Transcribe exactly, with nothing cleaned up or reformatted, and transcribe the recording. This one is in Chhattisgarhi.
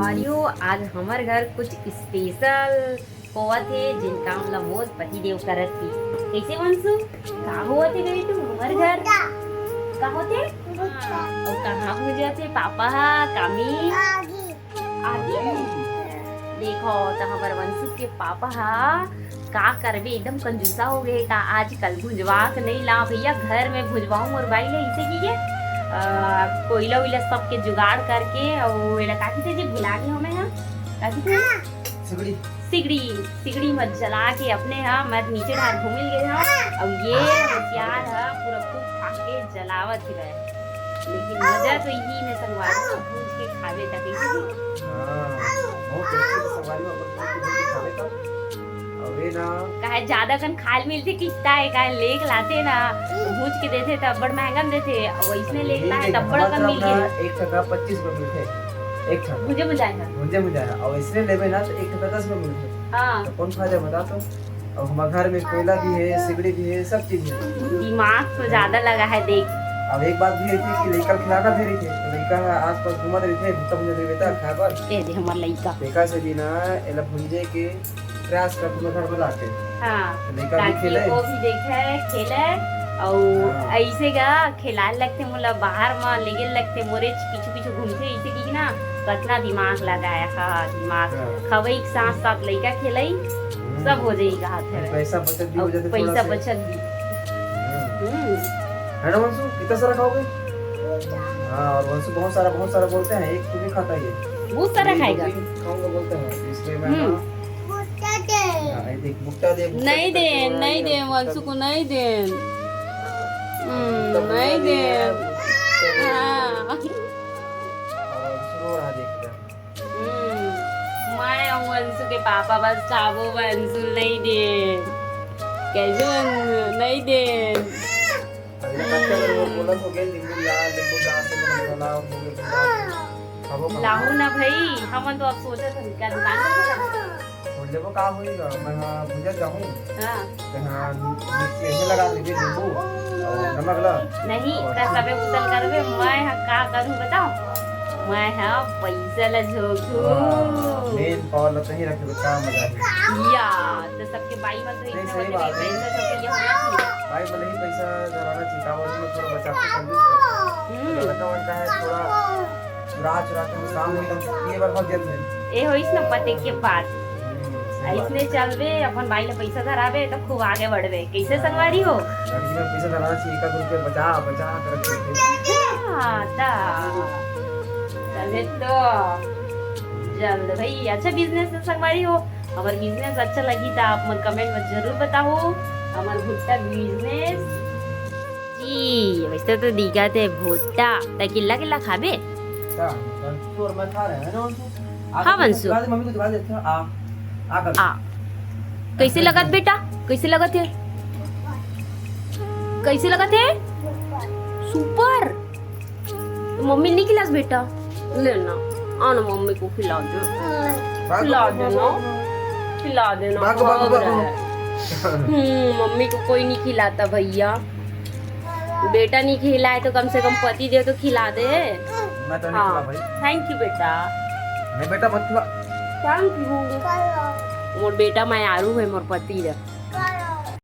अयो, आज हमर घर कुछ स्पेशल होवत हे, जेन काम ला मोर पति देव करत हे। कइसे वंशु, का होवत हे बेटू हमर घर? का होथे? अउ कहाँ भुंजत हे पापा हा? कामी आगी। देखो त हमर वंशु के पापा हा का करबे, एकदम कंजूसा हो गए का। आजकल भुंजवा के नहीं ला भैया, घर में भुंजवाऊं मोर बाई ले, इसे की के, अ, कोयला उइला सबके जुगाड़ करके, अउ एला का कहिथे जी, भुला गे हमें हा, का कहिथे? सिगड़ी। सिगड़ी, सिगड़ी मत जला के अपने हा, मैं नीचे ढार घूमिल गए हा, अउ ये होशियार हा पूरा खूब फाके जलावत ही रहे। लेकिन मजा तो यही में संगवारी में भूंज के खावे तक ही। हाँ, बहुत tasty से संगवारी में अपन भूंज के, भूंज के खावे तक। अबे ना। काहे ज्यादा कन खाल मिलथे किस्ता है, काहे लेके लाथे ना, भूंज के देथे त बड़ महंगा में देथे, अउ इसने लेके लाए त बड़ कन मिल के। एक ठका पच्चीस रुपए मिलथे, एक ठका। भूंजे भुंजाए ना। भूंजे भुंजाए ना, अउ इसने लेबे ना त एक ठका दस रुपए मिलथे। हाँ। त कौन फायदा बता तो? अब हमारे घर में कोयला भी है, सिगड़ी भी है, सब चीज है। दिमाग तो ज्यादा लगा है, देख। अब एक बात भी है थी कि लइका खिलाना भी रही थे, तो लइका आस पास घूमत रही थे, भुट्टा भुंजा देवे था खाए पर। ए दे हमर लइका। देखा से भी ना, एला भुंजे के प्रयास कर तुम्हें घर बना के। हाँ, तो लइका भी ताकि खेले। वो भी देखे, खेले, और हाँ। ऐसे का खेलाए लगथे मोला, बाहर म लेगे लगथे, मोरे पीछू पीछू घूमथे, इसे की ना, कतना दिमाग लगाया, हाँ, दिमाग। हाँ। खवई के साथ साथ लइका खेलई, हम्म। सब हो जाई कहा थे। पैसा बचत भी हो जाथे, पैसा बचत भी। हम्म। हम्म। है ना वंशु, कितना सारा खाओगे? हाँ, और वंशु बहुत सारा, बहुत सारा बोलते हैं, एक तो नहीं खाता ये। बहुत सारा खाएगा। खाऊंगा बोलते हैं, इसलिए मैं हम्म। हाँ, ये देख, भुट्टा दे, भुट्टा नहीं दे, नहीं दे, वंशु को नहीं दे। हम्म, नहीं दे। हाँ। और सुनो रहा, देख इधर। हम्म, मैं अउ वंशु के पापा बस खाबो, वंशु नहीं दे। कैसे वंशु नहीं दे? अरे कच्चा में वो बोलत हो गए, नींबू ला, नींबू डाल के बनाओ, नींबू डाल के। अब वो लाहू ना भाई, हमन तो अब सोचत हन का दुकान में खोल लेबो, का होई गा? मैं हाँ भुजत जाहूँ। हाँ। ते हाँ मिर्ची ऐसे लगा देबे, नींबू और नमक ला। नहीं, और ता सबे उतल करबे, मैं हा का करूँ बताओ? मैं हा पैसा ला झोंकूँ। वाह, main power ला तहीं रखे, का मजा है। या, तो सबके बाई मन तो नहीं, इतने सही बड़े बात है। पैसा झोंके ये होना चाहिए। भाई, भले ही पैसा धराना चाहिए, का बोलते हैं, थोड़ा बचा के कंजूस करते हैं। हम्म। लड़का मन का है, थोड़ा चुरा चुरा के काम होई, ये बार बहुत जल्द है। ए होइस न पते के बात। हम्म, सही बात। अइसने चलबे, अपन बाई ले पैसा धराबे, त खूब आगे बढ़बे। कैसे संगवारी हो? लड़की में पैसा धराना चाहिए, एक आध रुपया बचा, बचा कर रखे। हाँ, ता। तबे तो। जल्द भाई, अच्छा business है संगवारी हो। हमर business अच्छा लगी त आप मन comment में जरूर बताओ। हमर भुट्टा business। जी, वैसे तो दिखत हे भुट्टा, ताकि लगे ला खाबे। का? वंशु और मैं खा रहे हैं ना, वंशु? आ, हाँ, वंशु। दिखा दे, मम्मी को दिखा दे, अच्छा, आ, आ कर। आ। कैसे लगत बेटा? कैसे लगत हे? कैसे लगत हे? Super। मम्मी नहीं खिलास बेटा? ले ना, आ ना, मम्मी को खिला दे। खिला दे ना, खिला दे ना, भाग, भाग, भाग भाग। रहा है। हम्म, मम्मी को कोई नहीं खिलाता भैया। बेटा नहीं खिलाए तो कम से कम पति देव तो खिला दे। मैं तो नहीं हाँ। खिला भाई। Thank you बेटा। नहीं बेटा, मत खिला। Thank you। मोर बेटा मयारू है, मोर पति देव।